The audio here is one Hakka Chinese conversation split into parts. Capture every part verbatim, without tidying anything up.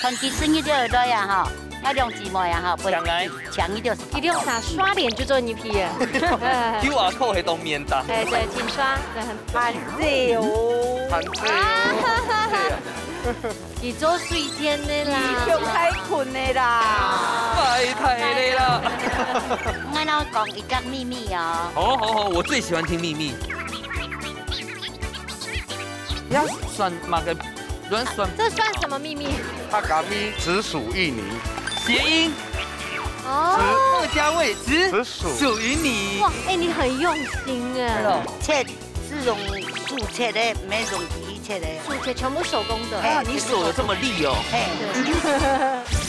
團結生日就來啊吼，𠊎兩姊妹啊吼，會請來。請一條。一條啥刷臉就做你皮耶。Q R code係當面打。哎，對，請刷，對，很棒。很熱哦。很熱哦。啊。對啊。佢做水電的啦。佢上海困的啦。拜託你啦。𠊎來講一個秘密哦。好好好，我最喜歡聽秘密。你要選哪個？亂選。這算什麼秘密？客家秘密。只屬於你。諧音。哦。客家味，只只屬屬於你。哇，哎，你很用心哎。對哦。切 是用手切的，毋係用機器切的。手切全部手工的。哎，你手有這麼利哦。嘿。對。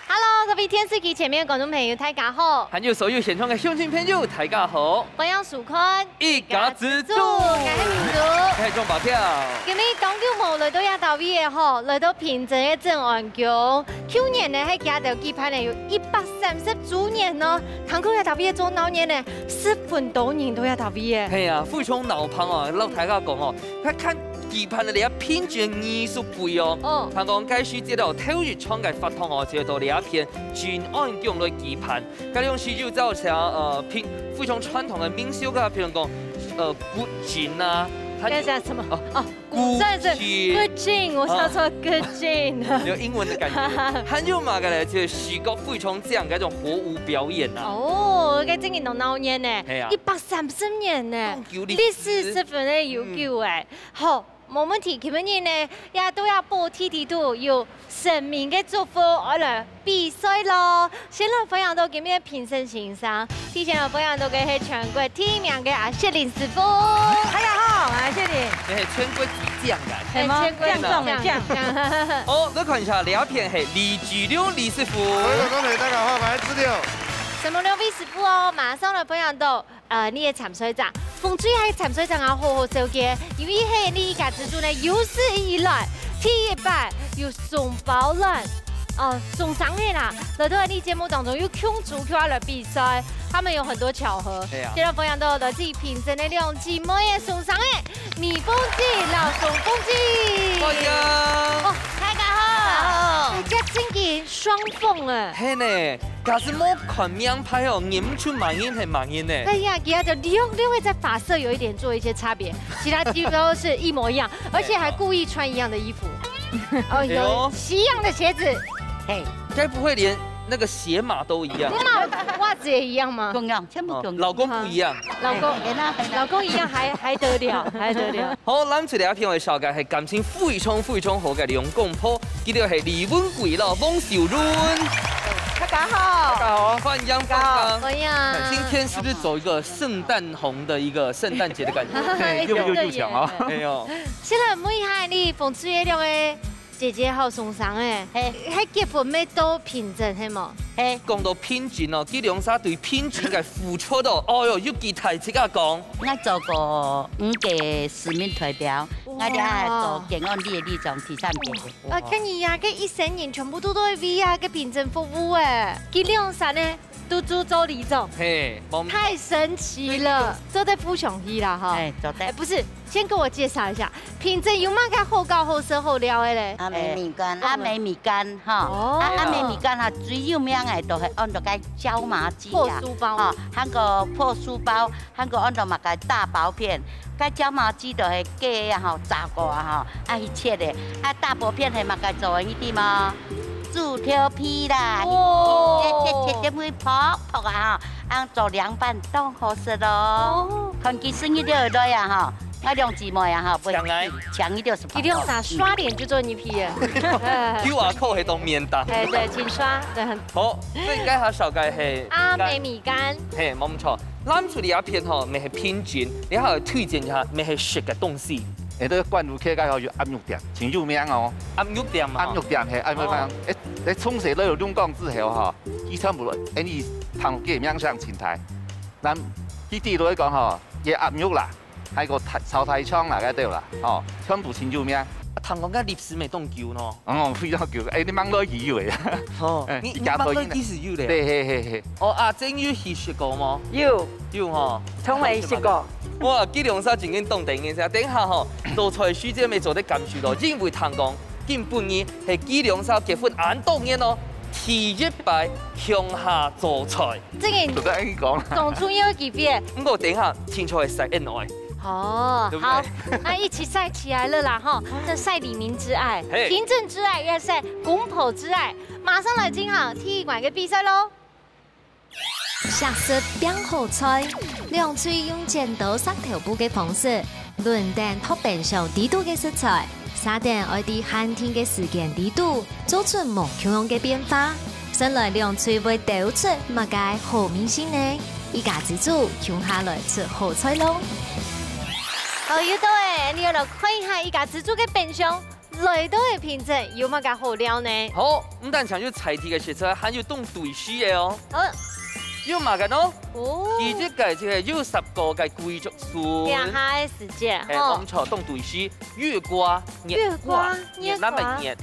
Hello，各位電視機前面的觀眾朋友，大家好。還有所有線上的鄉親朋友，大家好。歡迎收看一家之煮。𠊎係明珠。𠊎係鍾寶跳。今日當久無來到這搭位个吼，來到平鎮个鎮安宮。舊年呢，係佢兜舉辦呢有一百三十週年哦。聽講這搭位做鬧熱呢， 十分多人都在搭位耶。係啊，非常鬧熱哦，摎大家講哦，𠊎看舉辦个這平鎮二十幾哦。哦。聽講該時節哦，頭一場个活動哦，就到這片鎮安宮來舉辦。該當時就造成呃，平，非常傳統个民俗个，譬如講，呃，古鎮啊，還有這叫什麼？哦，哦， 古鎮是古鎮。古鎮，我想說古鎮。啊。有英文的感覺。還有麼个呢？就係四國非常靚个該種火舞表演啊。哦，該真个鬧鬧熱呢，係啊。一百三十年呢，當久歷史。歷史十分个悠久哎。嗯。好，無問題，今晡日呢，也都愛報地圖，有 神明个祝福，愛來比賽咯！先來歡迎到今日个評審先生，首先來歡迎到个係全國第一名个阿雪玲師傅。大家好，𠊎係雪玲。這係全國之獎啊。係無？哎，全國之獎，獎，獎。哦，來看一下，這片係李志龍李師傅。各位觀眾朋友，大家好，𠊎係志龍。承蒙兩位師傅哦，馬上來歡迎到 呃，你个參賽者，紅隊个參賽者啊，好好紹介，因為係你一家之煮呢，有史以來第一擺有送包卵，哦，送上去啦，來到你節目當中有共組過來比賽，他們有很多巧合。對啊。今日歡迎到來自平鎮个兩姊妹个送上去，倪鳳姐摎宋鳳姐。歡迎。哦，大家好。大家好。哎，這真个雙鳳哎。係呢。 假使無看名牌哦，認毋出麼人係麼人呢。哎呀，佢就略略个在髮色有一點做一些差別，其他幾乎都是一模一樣，而且還故意穿一樣的衣服。哦，哎呦。有西洋的鞋子。嘿。該不會連那個鞋碼都一樣？那襪子也一樣嗎？共樣，全部共樣。哦，老公不一樣。老公，哎，那，哎，那。老公一樣還，還得了，還得了。好，咱這條片尾紹介係感情非常非常好个兩公婆， 佢兜係李文貴摎王秀倫。大家好。大家好，歡迎，大家好。歡迎。歡迎。今天是不是走一個聖誕紅的一個聖誕節的感覺？對，又，又，又搶啊。哎呦。先來問一下，你紅隊个兩位姐姐好送上哎，嘿。還結婚沒到平鎮係無？嘿。講到平鎮哦，佢兩儕對平鎮个付出哦，哎呦，有幾大自家講。𠊎做過五屆市民代表，𠊎這下做建安里个里長第三屆。 哇。呃，看你呀，這一生人全部都在為啊，這平鎮服務哎。佢兩儕呢，都做做里長。嘿，無錯。太神奇了，做得互相去啦哈。哎，做得。哎，不是，先給我介紹一下，平鎮有麼个好搞、好食、好尞个嘞？阿美米干，哎，阿美米干哈。哦。啊，阿美米干哈，最有名个就係安到个椒麻雞啊，破酥包。哈，還有破酥包， 還過安到麼个大薄片，該椒麻雞就係雞啊吼，炸過啊吼，啊去切个，啊大薄片係麼个做个，你知無？豬頭皮啦，哦。切切切切會薄薄啊吼，恁做涼拌當好食咯。哦。團結生日就來啊吼，𠊎兩姊妹啊吼，會請來。請一條是。一條啥刷臉就做你皮耶。Q R code係當面打。哎，對，請刷，對，很。好，所以該下紹介係阿美米干。嘿，無錯。 咱除了這片吼，乜係平鎮，你還有推薦一下乜係食个東西？誒，這个觀霧溪該吼有鴨肉店，真有名哦。鴨肉店嘛。鴨肉店，嘿，鴨肉店。哦。誒，誒，從細來到龍崗之後吼，佢全部，誒，你聽佢名聲真大。咱佢底落來講吼，有鴨肉啦，還有大，炒大腸啦，該兜啦，吼，全部真有名。聽講該歷史乜當久喏。 哦，非常久。誒，你吂來佢有誒。哦，誒，你，你吂來佢就有咧。對，嘿，嘿，嘿。哦，阿珍有去食過無？有。有吼。從來食過。哇，佢兩儕真經當得人惜。等一下吼，到菜時節乜做得感受到，因為聽講，今晡日係佢兩儕結婚恁多年哦，第一擺共下做菜。這個做得恁樣講啦。講出一個機會。毋過等一下，清楚係晒恩愛。哦，對不對？好，那一起晒起來了啦，哈。這晒李明之愛，嘿。平鎮之愛，也晒公婆之愛。馬上來進行第一關个比賽咯。 惜食拚好菜，兩隊用剪刀石頭布个方式，輪等擇冰箱裡肚个食材，續等愛在限定个時間裡肚，做出無共樣个變化。先來兩隊會鬥出麼个好味緒呢？一家之煮，共下來食好菜咯！好，又到欸，你愛來看一下一家之煮个冰箱。 來到个品質有麼个好料呢？好，毋單淨有在地个食材，還有當地區个哦。好。有麼个呢？哦。第一個就係有十個个桂竹筍。這下个時節，嘿，吼。我們炒當地區，月瓜、月瓜、月瓜、月南个月。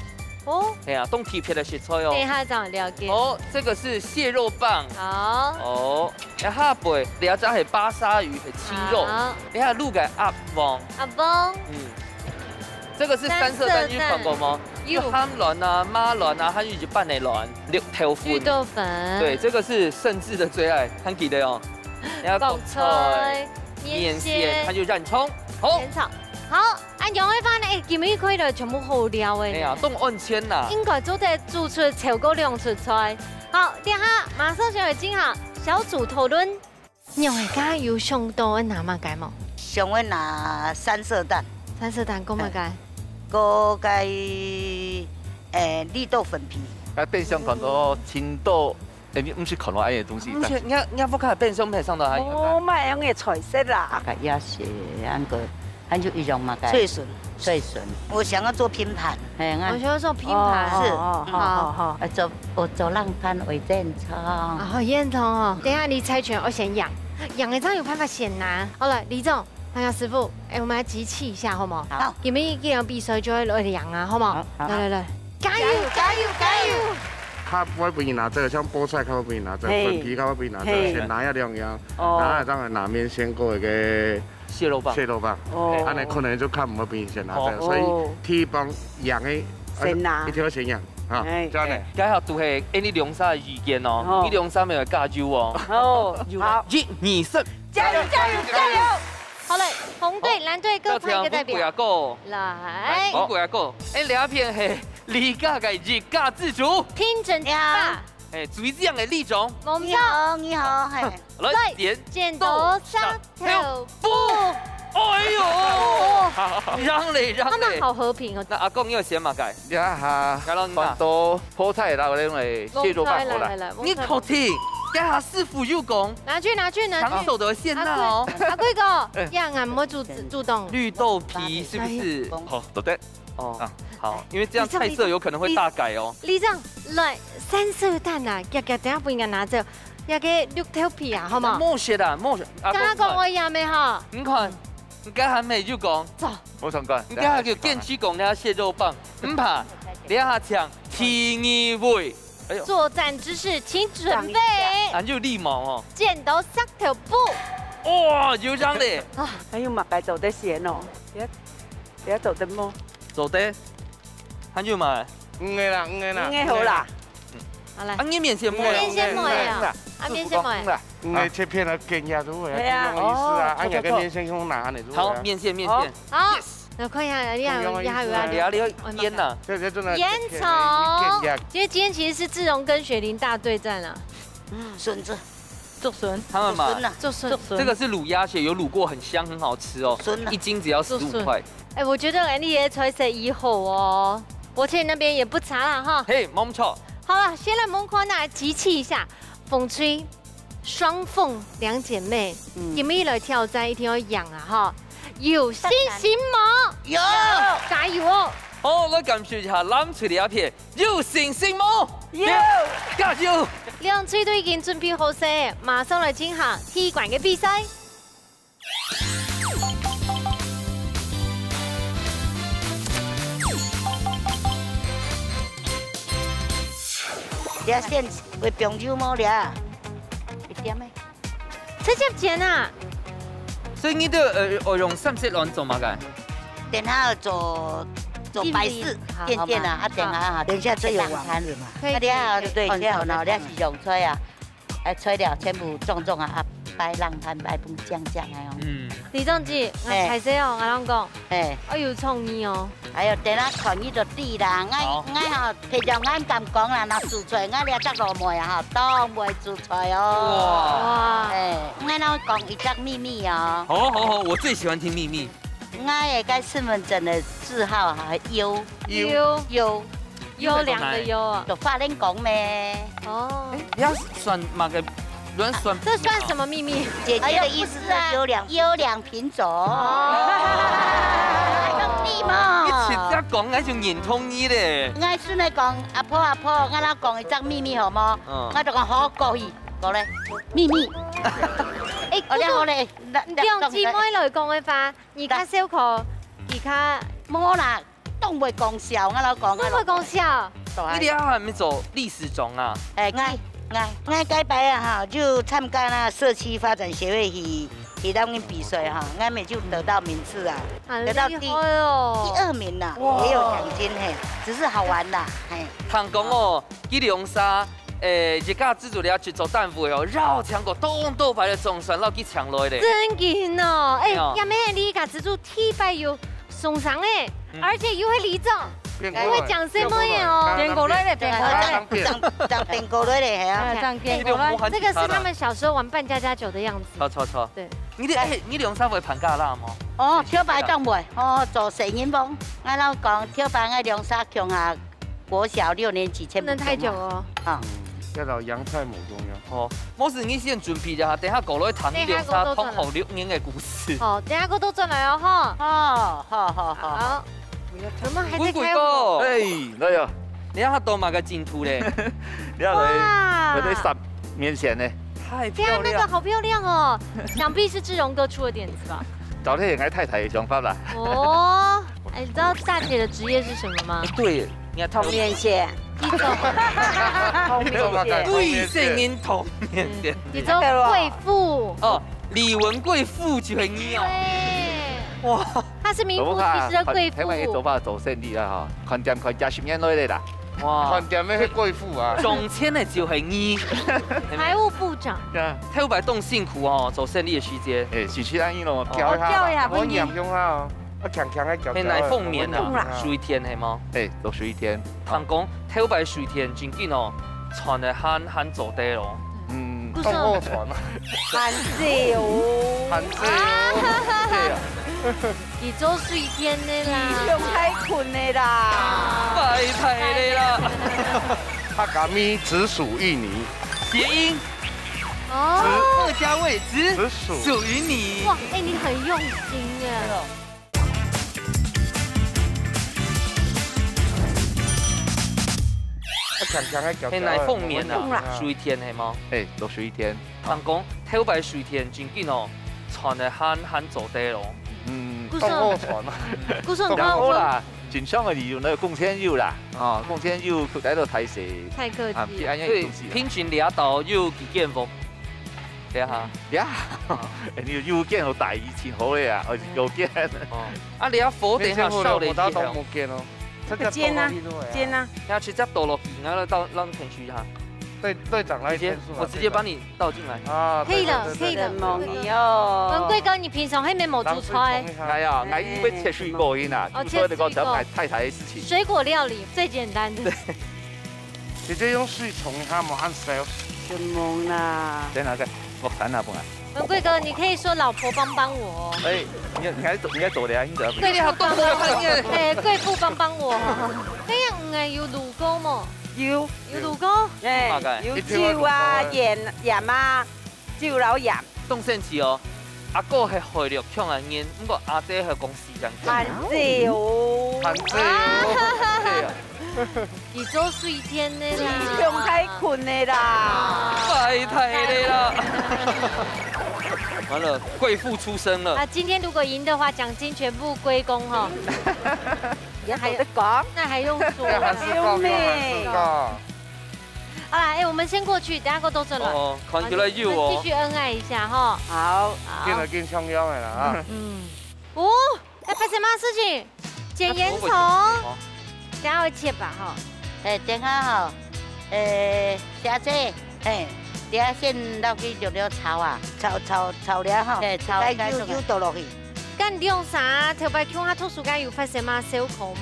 哦。哎呀，當地區个食材哦。等一下正了解。哦，這個是蟹肉棒。好。哦，然後下背，這隻係巴沙魚，係青肉。好。等一下滷个鴨黃。鴨黃。嗯。 這個是三色蛋，三色蛋。你有看過嗎？有。有鹹卵啊、麻卵啊，還有一般个卵，綠豆粉。綠豆粉。對，這個是盛智的最愛，還記得哦。然後高菜、高菜、麵線，麵線，還有洋蔥。好。仙草。好，恁樣个話呢，欸，今晡日看來全部好料个呢。哎呀，當安全吶。應該做得煮出超過兩出菜。好，這下馬上就來進行小組討論。 仰仔，大家有想到愛拿麼个無？想愛拿三色蛋。三色蛋，過麼个？嘿。過該，欸，綠豆粉皮。該冰箱看到青豆，欸，毋係看到恁樣个東西。毋係，你看，你看，屋下冰箱毋係上到還有。哦，買恁樣个菜色啦。大概也係恁樣个 還有一種麼个？脆筍。脆筍。我想要做拼盤。嘿，啊。我想要做拼盤。哦，是。哦，哦，好。好，好，好。啊，做，我做冷盤會現炒。啊，好，現炒哦。等一下你猜拳，我先贏。贏个正有辦法先拿。好了，李總，那個師傅，欸，我們來集氣一下，好不好？好。你們一定要比賽就會贏啊，好不好？好，好。來，來，來。加油，加油，加油！較毋會分人拿走，像菠菜較毋會分人拿走，嘿。粉皮較毋會分人拿走，嘿。先拿一兩樣，哦。然後正來拿麵線過一個 蟹肉棒。蟹肉棒。哦。恁樣可能就較毋會分人先拿走，哦。所以第一棒贏个，先拿。一定愛先贏，哈，哎。這樣呢。哎，該下都係，欸，你兩儕个意見哦，哦。你兩儕愛加油哦。哦，有。好。一、二、三。加油，加油，加油！好嘞，紅隊、藍隊各派一個代表。好，邀請紅隊阿哥。來。紅隊阿哥，欸，這片係你家个一家之煮。品質吧。哎，最靚个李總。你好，你好，嘿。 來，來，剪刀石頭布。哎喲，讓咧，讓咧。他們好和平哦。那阿公，你愛選麼个？這下，看到泡菜啦，𠊎來用來蟹肉棒好了。來，來，來，你確定？這下師傅有講，拿去，拿去，拿去。搶手的先拿哦。阿貴，阿貴哥，哎。這樣啊，毋好主，主動。綠豆皮是不是？哎。好，做得。哦，啊。好，因為這樣菜色有可能會大改哦。里長，來，三色蛋啊，遽遽，等下分人拿走。 這個綠豆皮啊，好無？莫食啦，莫食。阿公，剛剛講我也沒哈。你看，你剛還沒就講，走。無相干。你剛才就堅持講你要蟹肉棒，毋怕，你還搶第二位。哎喲，作戰之時，請準備。很有禮貌哦。剪刀石頭布。哇，有這樣的。啊，還有麼个做得選哦？別，別做得無？做得，還有嘛？五個啦，五個啦。五個好啦。 好來。啊，你面前無呀？面前無呀？啊，面前無呀？嗯，切片來煎一下就好呀，對啊。一樣的意思啊。哦，啊，你个面前用拿呢，就好呀。好，面前，面前。好。好，yes。來看一下，你還有，你還有啊？你還有煙呢？這，這真的煙草。煎一下。其實今天其實是志榮跟雪玲大對戰啊。筍子。竹筍。他們嘛，竹筍啊。竹筍。竹筍。這個是滷鴨血，有滷過，很香，很好吃哦。筍啊。一斤只要十五塊。竹筍。 哎，我覺得你的菜色已好哦，而且那邊也不差啦哈。嘿，無錯。好了，先來我們看，來集氣一下，紅隊雙鳳兩姐妹，嗯。你們一來挑戰，一定要贏啊哈！有信心嗎？有。加油哦！好，來感受一下藍隊的阿片，有信心嗎？有。加油！兩隊都已經準備好勢，馬上來進行踢館的比賽。 這線會放久無了？一點欸。直接剪啊！所以你都，呃，有用三色卵做麼个？等下做做擺設，好，店店啊，好嘛。啊，等下哈，等一下這有網路嘛。可以，啊，你看，可以，可以。對，這樣呢，你看是用菜啊，哎，材料全部種種啊，啊，擺冷盤，擺分靚靚个哦。嗯。李正吉，哎。歹勢哦，𠊎同你講，哎。愛有創意哦。哎喲，等下看你就知啦，𠊎，好。𠊎吼，平常𠊎毋敢講啦，若煮出來，𠊎這隻老妹啊，吼，當會煮菜哦。哇。哇。哎，𠊎同你講一隻秘密哦。好，好，好，我最喜歡聽秘密。 𠊎个該身份證个字號哈，優。優。優。優良个優啊。有法令講咩？哦。哎，你要選哪個？你要選，這算什麼秘密？姐姐的意思是優良，優良品種。哦。有禮貌。你直接講，𠊎就認同你咧。𠊎順來講，阿婆阿婆，𠊎來講一隻秘密好無？嗯。𠊎就講好，過去，過來，秘密。哎，好咧，好咧，那，那，你用姊妹來講个話， 你較笑科，佢較無啦，當會講笑，𠊎摎講，當會講笑。對。你這下還沒走歷史中啊？哎，𠊎，𠊎，𠊎該擺啊哈，就參加那社區發展協會去，去那邊比賽哈，𠊎們就得到名次啊，很厲害哦。得到第，第二名啦，哇。也有獎金嘿，只是好玩啦，嘿。聽講哦， 佢兩儕，誒，一家之主了製作單位哦，邀請過當多擺个總選摎佢請來咧。真个哦，哎，哎喲。也沒你家之主第一擺有送上哎，嗯。而且又會里長，變過來。又會講什麼哦？變過來咧，變過來。這樣，這樣變過來咧，嘿啊。哎，這樣變過來。哎，這個是他們小時候玩扮家家酒的樣子。錯，錯，錯。對。你的，哎，你兩儕會扮家啦無？哦，頭擺當會，哦，做細人房，𠊎摎講，頭擺𠊎兩儕共下 國小六年級全部不能太久哦。啊。嗯，要老洋菜母中央。哦，無事，你先準備一下，等下過來談你兩儕同學六年个故事。好，等下過多轉來哦，吼。哦，好，好，好。好，我們還在開會。鬼鬼哥。哎，來呀。你看他多麼个進步咧。你看來，哇。我在十年前呢。太漂亮。對啊，那個好漂亮哦，想必是志榮哥出的點子吧？早就有我太太的想法啦。哦。 哎，你知道大姐的職業是什麼嗎？哎，對，你看她童年線。一種，童年線。對，細人童年線。嗯，一種貴婦。哦，李文貴婦就係你哦。對。哇。她是名副其實的貴婦。做法，台灣个做法做生理啊，哈，開店開幾十年來了啦。哇。開店个係貴婦啊。中間个就係你。財務部長。對啊。頭擺當辛苦哦，做生理个時節。哎，是去安逸咯，哦。調一下啦。調一下，我飲用下哦。 啊，強強个攪攪。係哪方面啊？水田係無？哎，做水田。聽講頭擺水田真緊哦，賺个還，還做得咯。嗯，當好賺啊。還濟哦。還濟哦。對啊。佢做水田个啦。佢用太困个啦。拜託你啦。客家話子屬於你。諧音。哦。客家味子，子屬。屬於你。哇，哎，你很用心哎。對哦。 啊，強強个攪攪。係哪方面啊？水田係無？哎，做水田。聽講頭擺水田真緊哦，賺个還，還做得咯。嗯，故所，當好賺啊。故所，當好啦，正常个利潤呢，貢獻有啦，哦，貢獻有，帶到大細，太客氣了。啊，比恁樣有東西啦。所以平均這兜有幾間屋？ 對啊。呀，你有間好大，以前好个啊，哦，有間。哦，啊，你啊，火等下燒落去，一間好了，我到東木間哦。這個間啊，間啊。要直接倒落去，然後到，讓你去哈。隊，隊長來直接，添數啊，我直接幫你倒進來。啊，可以了，對，對，對，可以了。對，對，對。文貴哥，你平常還沒有煮菜？來啊，來，因為切水果因啊，哦，煮菜那個，切水果。等下太太的事情。水果料理最簡單的。對。 姐姐用水沖一下，莫恁燒。承蒙啦。在哪個？我看啊，不啊。文貴哥，你可以說老婆幫幫我哦。哎，你，你還走，你還走的啊？你走啊。對，老婆幫幫我。哎，貴婦幫幫我。哎呀，嗯，哎，有滷過無？有。有滷過？哎，麼个？有酒啊，鹽，鹽啊。 酒摎鹽。當生趣哦，阿哥係海陸腔个人，毋過阿姐係講四縣腔。還濟哦。還濟哦。對啊。佢做水田个啦。佢用太困个啦。拜託你啦。完了，貴婦出聲了。啊，今天如果贏的話，獎金全部歸公哈。你還有得講？那還用說嗎？還係講，還係講。 好啦，哎，我們先過去，等下過多轉來。哦，看起來有哦。好，你們繼續恩愛一下哈。好。好。緊來緊像樣个啦啊。嗯。哦，在發生麼个事情？剪煙囪。那頭尾怎麼切嗎？等下會切吧，吼。哎，等下吼，呃，小姐，嘿，等下先落去用料炒啊。炒，炒，炒了吼，嘿，炒，再油，該做个。油倒落去。該兩儕頭擺共下讀書該有發生麼个笑科無？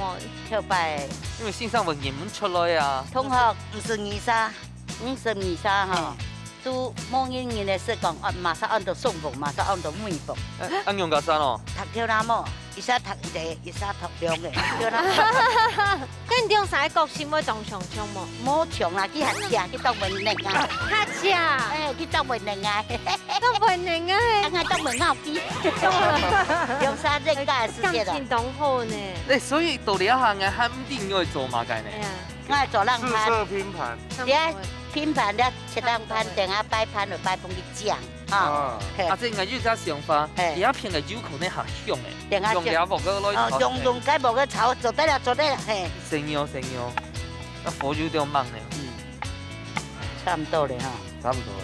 頭擺。因為先生問認毋出來啊。同學，毋係二三，毋係二三吼。嘿。 都無人認得識講，哦，麼儕安到宋鳳，麼儕安到梅鳳。哎，恁樣个啥咯？讀跳那麼，一下讀一個，一下讀兩個，跳那麼。該你兩儕个個性會當相像無？無像啊，佢較赤，佢當文靜啊。較赤？哎，佢當文靜啊。當文靜啊。啊，𠊎當文靜啲。兩儕人家个世界啦。感情當好呢。哎，所以到底下，𠊎還毋知愛做麼个呢？哎呀。 𠊎做冷盤。四色拼盤。這拼盤了，切冷盤，等下擺盤就擺放去醬，哈。啊。嘿。啊，這𠊎有隻想法，嘿。這片个油可能較香誒，等下醬。用這鑊个來哦，用，用該鑊个炒，做得了，做得了，嘿。生油，生油，該火有點猛呢。嗯，差不多了哈。差不多了。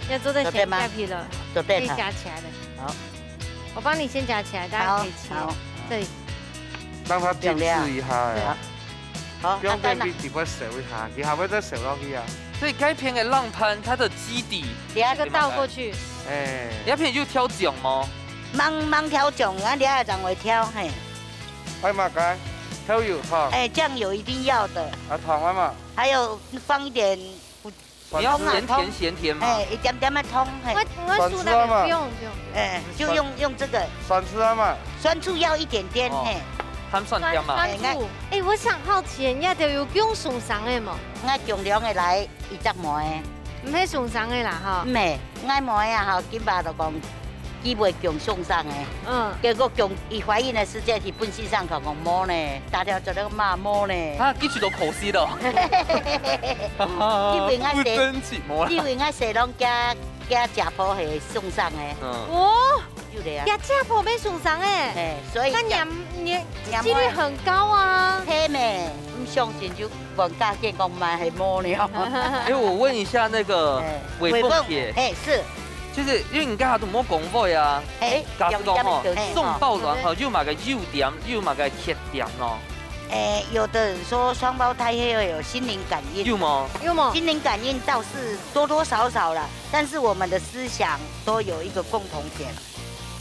要做得先夾起來，做得了哈。可以夾起來了。好。我幫你先夾起來，大家可以切。好，好。這裡。讓它靜置一下，對。好。 好，不用，啊，當然。你，你會燒一下，佢還會再燒落去啊。所以該片个冷盤，它的基底，這個倒過去。哎。這片有調醬無？吂，吂調醬啊，這下正會調，嘿。愛麼个？調油、糖。哎，醬油一定要的。啊，糖愛麼个？還有放一點 你要鹹甜鹹甜嗎？哎，一點點个糖，嘿。我，我輸那個，不用，不用，不用。哎，就用，用這個。酸醋愛麼个？酸醋要一點點，哦。嘿。鹹酸甜嘛。酸，酸醋。哎，我想好奇，你兜有降酸酸个無？𠊎降涼个來，一隻梅。毋係酸酸个啦，吼。毋係，𠊎梅啊，吼，今爸就講，佢會降酸酸个。嗯。結果降，佢懷孕个時節，佢本身上講講無呢，打電話做到罵無呢。啊，佢就都可惜了。 因為𠊎細，不爭氣，無啦。因為𠊎細人家，家姐婆係送上个。嗯。哦，有的啊。家姐婆被送上哎。哎，所以那娘，娘，娘，几率很高啊。嘿咩，毋相信就問家姐講買係無了。哎，我問一下那個哎，偉鳳姐。偉鳳，哎，是。就是因為你剛才都沒講話啊。哎，假使講吼，用這個可以送包裝吼，哎，有麼个優點，有麼个缺點咯？ 哎，有的人說雙胞胎會有心靈感應。有嗎？有嗎？心靈感應倒是多多少少啦，但是我們的思想都有一個共同點，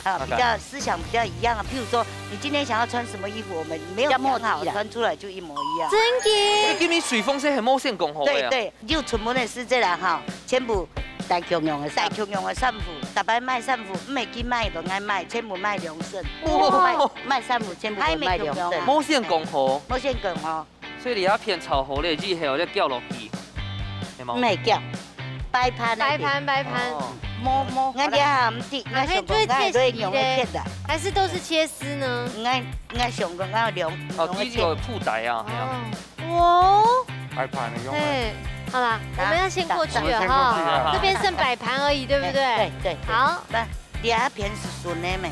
啊，大概。比較，思想比較一樣啊。譬如說，你今天想要穿什麼衣服，我們沒有想好，比較默契啦。穿出來就一模一樣。真的？你今日水風扇係無線講好个啊？對，對，就全部都是這樣哈，全部 戴共樣个衫，戴共樣个衫褲，逐擺買衫褲，毋係佢買就𠊎買，全部買兩身。哇！買，買衫褲全部都買兩身。無線講好。無線講好。所以你這片炒好了以後，再攪落去，係無？毋係攪，擺盤个。擺盤，擺盤。哦。無，無，𠊎這下毋知，啊，𠊎想講，還做切絲个。𠊎用个切个。還是都是切絲呢？𠊎，𠊎想講，𠊎用，哦，用个切。佢有鋪底啊，係啊。哦。 哦。擺盤的用的。嘿，好啦，啊，我們要先過去了哈。我們先過去啊。這邊剩擺盤而已，對不對？哎，對，對，對。好。那，你那片係順个咩？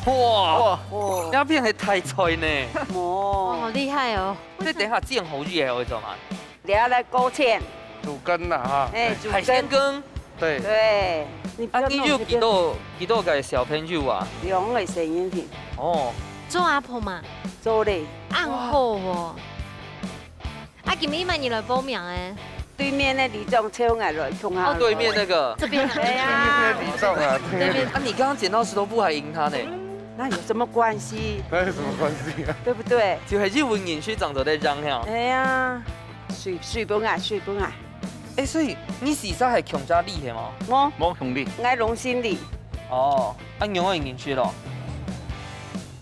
哇，哇。那片還大菜呢。哦。哦，好厲害哦。這等下煎好以後會做麼个？你要來勾芡。煮羹了哈。哎，煮羹。海鮮羹。 對。對，你不要弄這邊。啊，你有幾多，幾多個小朋友啊？兩個細人仔。哦。做阿婆嘛？做咧。恁好哦。啊，今日麼人來報名誒？對面的里長招𠊎來共下。哦，對面那個。這邊啊。哎呀。對面的里長啊，對面。對面。啊，你剛剛剪刀石頭布還贏他呢。那有什麼關係？那有什麼關係啊？對不對？就係有人認識長者在這樣哈。哎呀。 水，水分啊，水分啊。欸，所以你自家係共下里係無？無。無共里。𠊎龍興里。哦，啊，仰會認識咯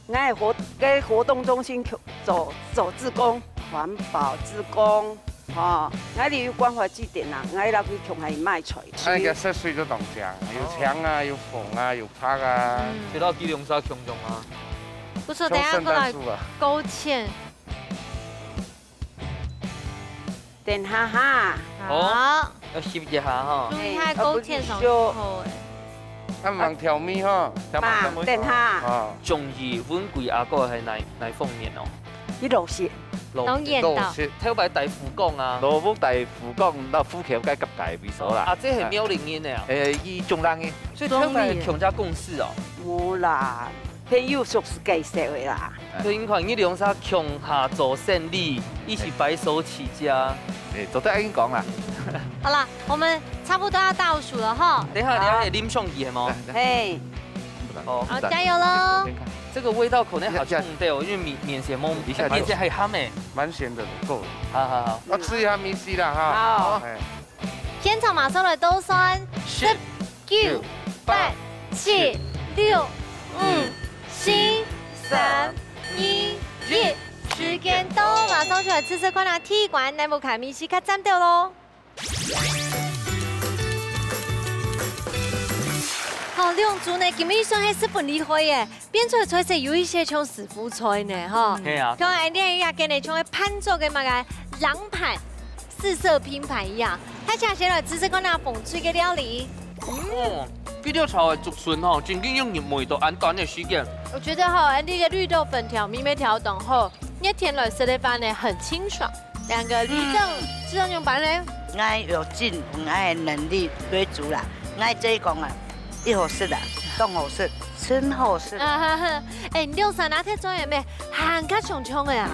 ？𠊎係活，該活動中心共，做，做志工，環保志工，吼，𠊎兜有關懷據點啊，𠊎摎佢共下去買菜。啊，該色水都當靚，有青啊，有紅啊，有白啊。嗯。就摎佢兩儕共樣啊。不錯，等下過來勾芡。 等下哈。好。好。愛翕一下吼。注意下勾芡上好欸。啊，毋通調味吼。嘛，等下。啊。中意文貴阿哥係哪，哪方面哦？佢老實。老實。當然啦。老實。頭擺戴副槓啊。老母戴副槓，那副槓該夾帶位所啦。啊，這係苗栗人的啊。欸，佢中壢的。所以頭擺共下共事哦。無啦。朋友熟識介紹个啦。所以你看，你兩儕共下做生理，一起白手起家。哎，做得恁樣講啦。好啦，我們差不多要倒數了哈。等一下，等一下，啉上去係無？嘿，好，好，加油囉！這個味道可能好像對哦，因為面，面線無，一下就面線還鹹欸。蠻鹹的，夠了。好好好。要吃一下米西啦哈。好。哎。現場馬上來倒算，十、九、八、七、六、五、四、三、二、一，時間到，馬上就來試試看啊，第一關，來，無看米西較讚兜囉。 好，兩組呢，今晡日算係十分厲害耶，變出來菜色有一些像師傅菜呢，吼。嗯。係啊。像恁樣个，像係飯桌个麼个冷盤、四色拼盤一樣。大家先來試試看啊，紅隊个料理。哦，這條菜个竹筍吼，真經用入味道恁短个時間。我覺得吼，恁樣个綠豆粉調味乜調當好，熱天來食个飯呢，很清爽。 兩個里長，嗯。里長仰般呢？𠊎有盡𠊎个能力來煮啦。𠊎這講啊，一好食啊，當好食，真好食。啊哈哈，哎，你兩儕拿忒做个咩？還較像像个啊，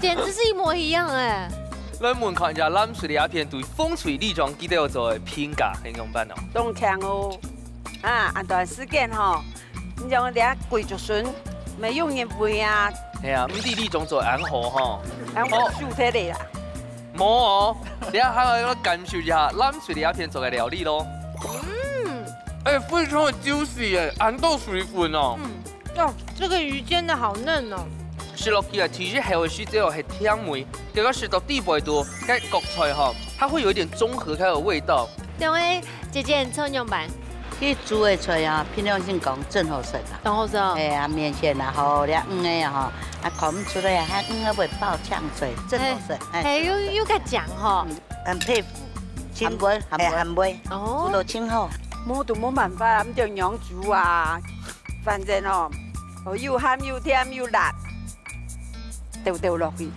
簡直是一模一樣哎。來問看一下，藍隊這片對紅隊里長佢兜做个評價係仰般哦？當強哦，啊，恁短時間吼， 你像這下貴竹筍，無用人買啊。係啊，毋知里長做恁好吼。恁好收忒个啦。無哦，這下還愛感受一下藍隊這片做个料理咯。嗯。哎，非常的juicy耶，恁多水分哦。嗯，哦，這個魚煎得好嫩哦。食落去啊，其實係有時只有係甜味，結果食到底背肚，該角菜吼，它會有一點中和它的味道。對欸， 姐姐，你做仰般？佢煮个菜啊，憑良心講，真好食啊。當好食哦。哎呀，麵線啊，好，這魚个啊，吼，啊，看毋出來啊，佢魚个會爆嗆水，真好食。哎，哎，又，又較講吼。嗯，很佩服，真會，很會，很會，哦。煮到真好。無就無辦法啊，毋就仰煮啊。反正哦，哦，又鹹又甜又辣，丟丟落去。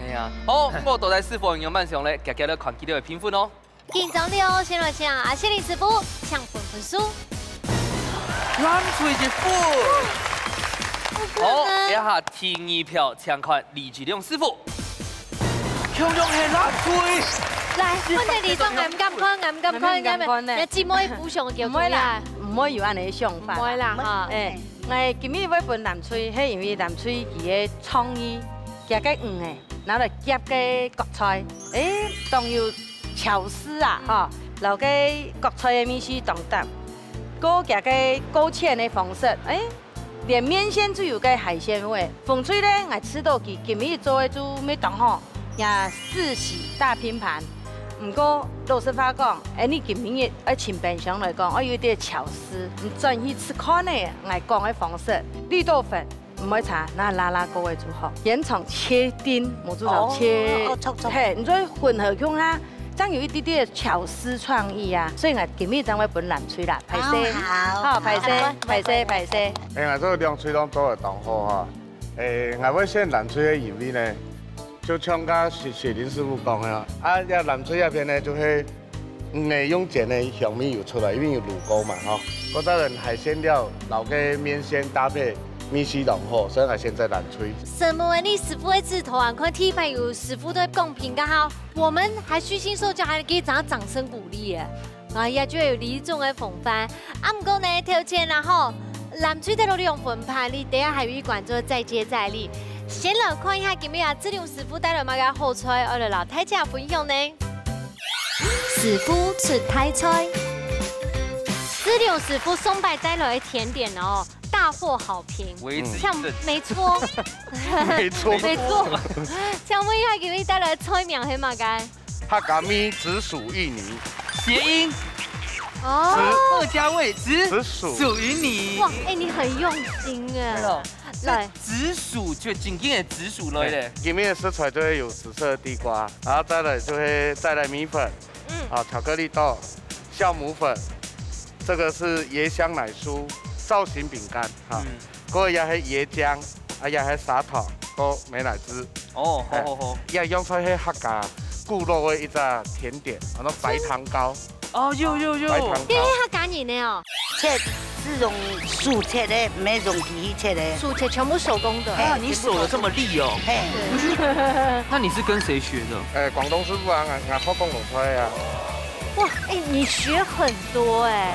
哎呀，好，毋過到底師傅仰般想咧，遽遽來看佢兜个評分哦。 緊張了哦，先來請阿謝林師傅請分分數。藍隊一分。好，這下第二票，請看李志亮師傅。共樣係藍隊。來，分个里長，𠊎毋敢看，𠊎毋敢看，𠊎毋敢看呢。𠊎姊妹互相叫毋會啦，毋會有恁樣个想法啦。毋會啦，哈。哎，𠊎今日會分藍隊，係因為藍隊佢个創意，佢个魚个，拿來夾个角菜，哎，當有 巧思啊，吼，摎該角菜个味緒當搭。過佢个勾芡个方式，哎，連麵線都有該海鮮味。紅隊呢，𠊎試著佢今晡日做个就乜當好，也四喜大拼盤。毋過老實話講，哎，你今晡日愛請冰箱來講，愛有一點巧思，你轉去試看呢，𠊎講个方式，綠豆粉 毋會差，拿辣辣个个就好。現場切丁，無就少切，哦，哦，切，切。嘿，你做混合共下，正有一滴滴个巧思創意啊。所以𠊎今日正會分藍隊啦，歹勢，好，好，好，歹勢，好，歹勢，歹勢。哎，𠊎做兩隊攏做得當好哈。哎，𠊎會選藍隊个因為呢，就像剛剛雪，雪玲師傅講个啊，啊，這藍隊這片呢，就係 嗯，用煎个香味有出來，因為有滷過嘛，吼。過再來海鮮料，摎該麵線搭配，味緒當好，所以𠊎選擇藍隊。承蒙你師傅个指導啊，看地板有師傅在公平个哈，我們還虛心受教，還給掌，掌聲鼓勵耶。哎呀，就有理中个風範。啊，毋過呢，頭前啦吼，藍隊得到兩分盤，你等下還有一關做再接再厲。先來看一下今日啊，志良師傅帶來麼个好菜，愛來摎大家分享呢？ 師傅出大菜。志良師傅上擺帶來个甜點哦，大獲好評。為之一振。像，沒錯。沒錯。沒錯。請問一下，今日帶來个菜名係麼个？客家米紫薯芋泥。諧音。哦。客家味紫紫薯。薯芋泥。哇，哎，你很用心哎。對哦。來。這紫薯就真正个紫薯來咧。哎，裡面的食材就會有紫色的地瓜，然後再來就會再來米粉， 嗯。啊，巧克力豆、酵母粉，這個是椰香奶酥、造型餅乾，哈。嗯。過後也係椰漿，啊，也係砂糖，過美乃滋。哦，好，哎，好，好。也用出係客家古老个一隻甜點，安到白糖糕。哦，有，有，有。白糖糕。這係客家人个哦。切。係用手切个，毋係用機器切个。手切全部手工的。嘿，啊，你手有這麼利哦。嘿。對。那你是跟誰學的？呃，廣東師傅啊，𠊎，𠊎學廣東菜啊。哇，哎，你學很多哎。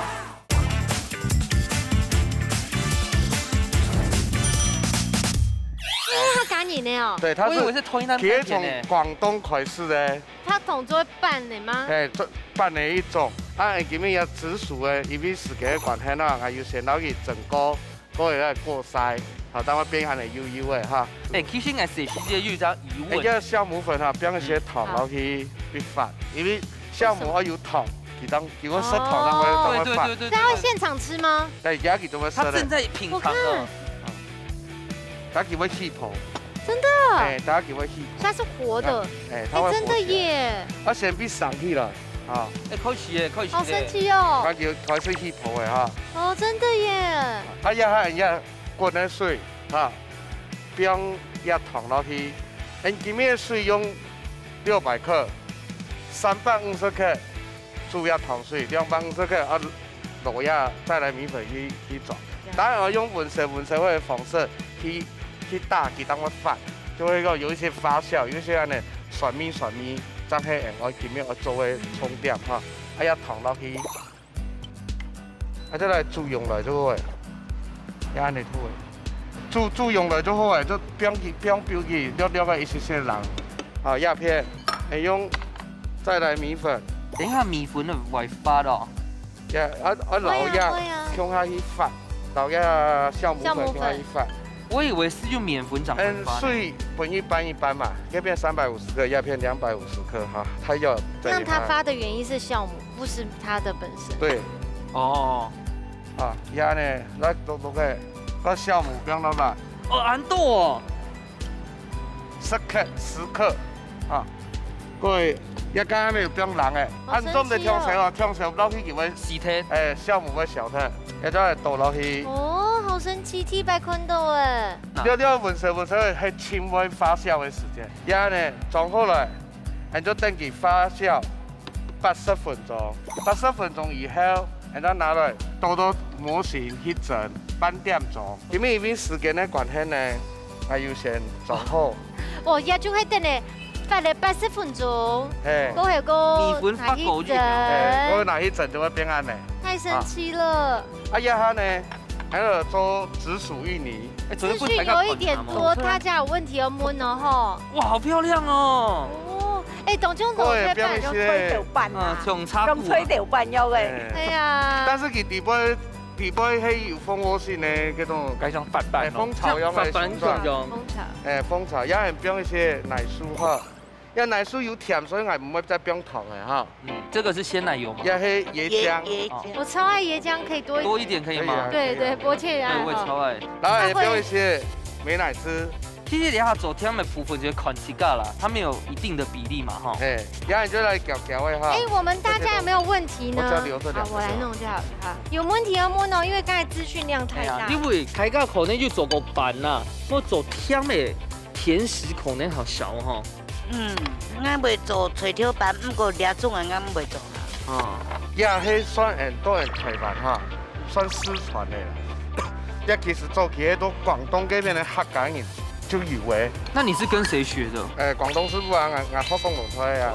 你係客家人个哦？對，他是，我以為是台南，其實從廣東開始的。 白糖做粄个嗎？嘿，做粄个一種。啊，今日也紫薯个，因為時間个關係啦，𠊎有先摎佢蒸過，過後來過篩，好，等下變恁樣幼幼个哈。哎，其實𠊎細時節有一隻疑問。哎，這酵母粉哈，放一些糖落去去發，因為酵母愛有糖，佢當，佢會食糖，當會，當會發。對，對，對，對，對。那要現場吃嗎？哎，也佢都會食个。他正在品嘗呢。我看。 佢會起泡。真的？哎，佢會起泡。它是活的。哎，它會活起來。哎，真的耶。啊，先別生起來，啊。哎，開始耶，開始耶。好神奇哦。佢就開始起泡个哈。哦，真的耶。啊，這下這滾个水，哈，放這糖落去。𠊎今日个水用六百克，三百五十克 煮這糖水，兩百五十克啊，落這再來米粉去，去做。當然，𠊎用溫燒溫燒个方式去，去打佢，等佢發，就會講有一些發酵，有一些恁樣酸味酸味，正係𠊎今日愛做个重點哈。啊，這糖落去，啊，再來煮溶來就好个，也恁樣好个。煮，煮溶來就好个，就放佢，放放佢，略略个一息息冷。啊，這片，愛用再來米粉。等一下米粉會發哦。 呀，啊，啊，摎這共下去發，摎這酵母粉共下去發。我以為是用麵粉掌粉發的。嗯，水分一半一半嘛，這片三百五十克，這片兩百五十克哈，它有，讓它發的原因是酵母，不是它的本身。對。哦。啊，這呢，來，摎，摎个，摎酵母放落來。哦，恁多哦。 十克，十克，啊。各位，這下還無有放冷个，好神奇哦。恁樣毋得忒燒哦，忒燒落去佢會死忒。哎，酵母會消忒，這就愛倒落去。哦，好神奇，第一擺看到哎。這，這溫燒溫燒个，係盡會發酵个時間。這呢，裝好來，恁樣就等佢發酵八十分鐘。八十分鐘以後， 然後拿來倒到模型去蒸半點鐘。因為，因為時間个關係呢，𠊎有先裝好。哦，也就係等咧，發了八十分鐘，嘿。過後過米粉發過去，拿去蒸。嘿，過後拿去蒸就會變恁樣。太神奇了。啊，這下呢，還有做紫薯芋泥。哎，資訊有一點多，大家有問題要問哦，吼。哇，好漂亮哦。哦，哎，當中都在辦。各位，不要一些，用吹豆瓣啊，啊，像茶股啊。用吹豆瓣要个。哎。哎呀。但是佢底背 底背係有蜂窩性个該種，該種發粄哦。哎，蜂巢樣个形狀。像發粄一樣。蜂巢。哎，蜂巢，也很放一些奶酥哈。因為奶酥有甜，所以𠊎毋會再放糖了哈。嗯，這個是鮮奶油嗎？也係椰漿。椰，椰漿。哦。我超愛椰漿，可以多一點。多一點可以嗎？可以啊，對，可以啊。對，薄切啊，對，我也超愛。然後也放一些美乃滋。 其實等下做甜个部分就看自家啦，它沒有一定的比例嘛，吼。哎，然後你就來攪攪个哈。哎，我們大家有沒有問題呢？我只要留這兩個就好。好，我來弄就好了。好，有問題要問哦，因為剛才資訊量太大。哎呀，因為大家可能有做過粄啦，𠊎做甜个，甜食可能較少吼。嗯，𠊎會做炊頭粄，毋過這種个𠊎毋會做。 啊，這係算很多人台灣哈，算失傳个啦。這其實早期係到廣東該片个客家人就有个。那你是跟誰學的？呃，廣東師傅啊，𠊎，𠊎學廣東菜啊。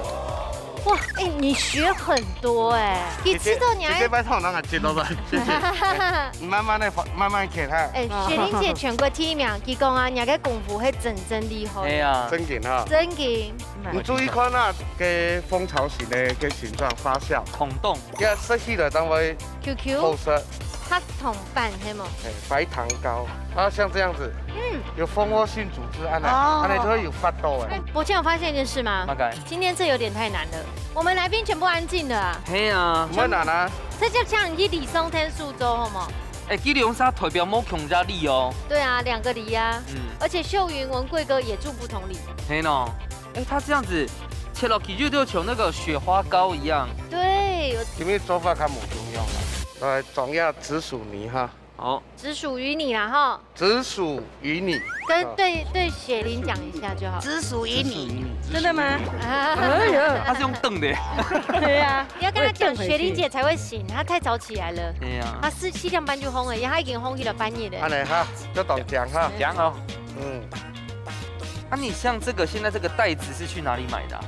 哇，哎，你學很多哎，你吃到你還，直接拜託，讓我接到吧，謝謝。哎，你慢慢的，慢慢看哈。哎，雪玲姐全國第一名，佢講啊，你个功夫係真正厲害。哎呀。正經哈。正經。 你注意看啊，該蜂巢型个該形狀發酵，孔洞。這食起來當會QQ。好食。白糖粄係無？哎，白糖糕。啊，像這樣子，嗯。有蜂窩性組織，恁樣，哦。恁樣就會有發到哎。哎，伯謙，我發現一件事嗎？麼个？今天這有點太難了，我們來賓全部安靜了啊。係啊。毋會難啊。這就像你理想天數週，好嗎？哎，佢兩儕代表無共隻里哦。對啊，兩個里啊。嗯。而且秀雲、文貴哥也住不同里。係喏。 哎，它這樣子切落去就，就像那個雪花糕一樣。對，有。今日做法較無共樣啦，來裝一下紫薯泥哈。好，只屬於你啦哈。只屬於你。跟，啊。对，对雪玲讲一下就好。只屬於你。只屬於你。真的嗎？啊。哎呀。他是用瞪的。对啊。你要跟他讲，我也瞪回去。雪玲姐才会醒，她太早起来了。对啊。她四，四点半就烘了，她已经烘起了半夜了。按呢哈，就当讲哈。讲哦。嗯。啊，你像这个，现在这个袋子是去哪里买的啊？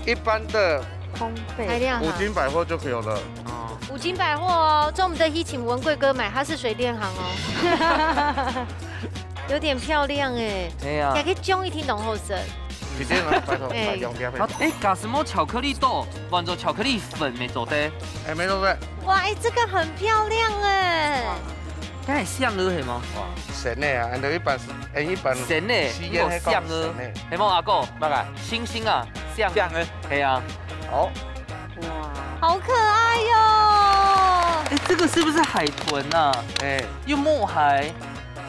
一般的烘焙。材料哈。五金百货就可以有了。哦。五金百货哦，专门在一请文贵哥买，他是水电行哦。有点漂亮哎。哎呀。也可以种一听懂后生。水电行，拜托，哎。买两片。好，哎，假什么巧克力豆，换做巧克力粉没做的。哎，没做的。哇，哎，这个很漂亮哎。哇。 該係香芋係無？哇，神的啊，俺都一般是，俺一般神的，吸煙還講你有香芋，神的。係無阿哥？麼个？星星啊，香芋。香芋。係啊。好。哇，好可愛喲！哎，這個是不是海豚啊？哎。又木海。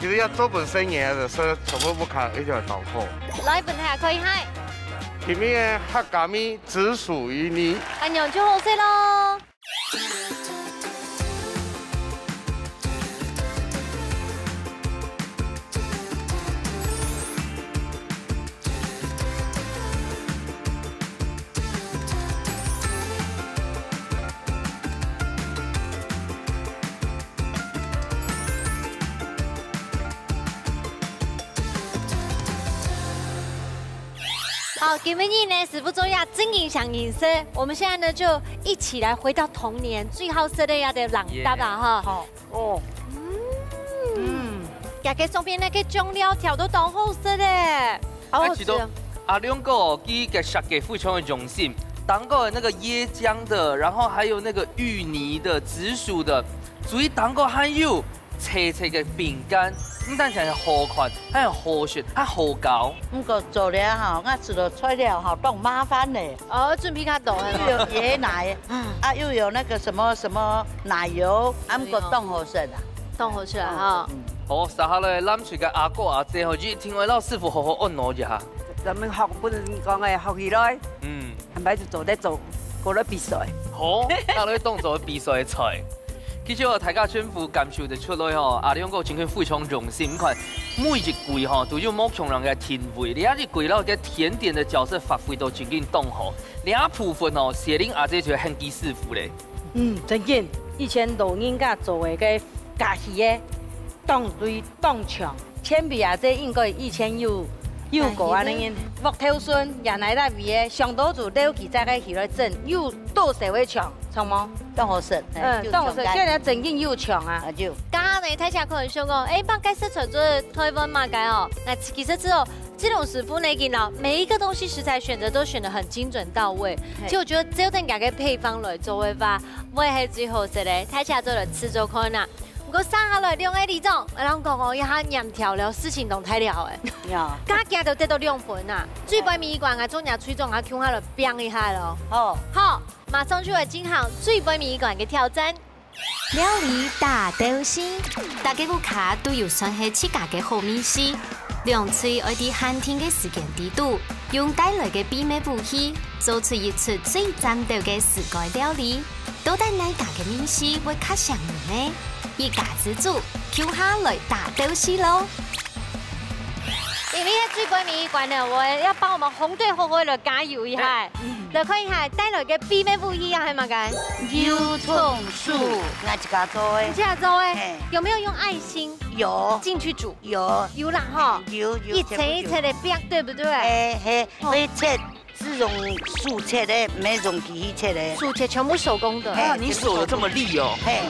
其實要做本身也是，是全部不看，一定要搞错。來，本來可以嗨。今日个客家味只屬於你。恁樣就好勢咯。 好，今晡日呢，師傅做一下正經想飲食，我們現在呢就一起來回到童年，最好食个一個冷答啊，哈。好。哦。嗯。嗯。這個上面那個醬料調到當好食咧。好好吃哦。哎，其中阿亮哥佢个設計非常的用心，當中有那個椰漿的，然後還有那個芋泥的、紫薯的，所以當中還有 脆脆个餅乾，毋單淨係好看，還有好食，還好搞。毋過做了吼，𠊎食到材料吼，當麻煩咧。哦，準備較多个。又有椰奶，啊，又有那個什麼什麼奶油，啊，毋過當好食啊。當好食啊，哈。嗯。好，接下來，咱這個阿哥阿姐吼，一定愛摎師傅好好按摩一下。咱們學本人講个，學起來。嗯。坦白就做得做，過來比賽。好，拿來當做比賽个菜。 其實哦，大家全部感受得出來吼，阿亮哥真个非常用心。你看，每一季吼，都有無共樣个定位，這一季摎个甜點个角色發揮到真經當好。這部分哦，雪玲阿姐就係現技師傅咧。嗯，真經，以前老人家做个該家己个，當對當像。 前輩啊，這應該以前有，有過恁樣，哎，木頭筍，也來得味个，上多就留佢再个起來蒸，有多少个像，像無？當好食，哎，嗯，有像个。當好食，現在正經有像啊。啊，有。剛剛呢，大家可能想講，哎，麼个食材做台灣麼个哦？那其實之後，這種師傅呢，佢呢，每一個東西食材選擇都選得很精準到位。嘿。其實我覺得只有等下个配方來做个話，會係最好食个，大家做得試做看啊。 毋過接下來兩个里長，𠊎摎你講哦，一下黏條了，事情當大了誒。呀。加驚就得到兩分啊！最背尾一關，𠊎做若隊長，𠊎共下來拚一下咯。好。好，馬上就來進行最背尾一關个挑戰。料理大鬥西，大家屋下都有算係自家个好味緒，兩隊愛在限定个時間裡肚，用帶來个秘密武器，做出一出最讚鬥个自家料理。 到底哪家个味緒會較餳人呢？一家之煮，共下來大鬥西咯！因為係最尾一關了，我要幫我們紅隊好好地加油一下。哎，嗯。來看一下，帶來个秘密武器啊，係麼个？油蔥酥，𠊎自家做个。你自家做个？嘿。有沒有用愛心？有。進去煮？有。有啦哈。有，有，一層一層的放，全部有。對不對？哎，嘿，哦。會切 是用手切个，毋係用機器切个。手切全部手工的。嘿，啊，你手有這麼利哦。嘿。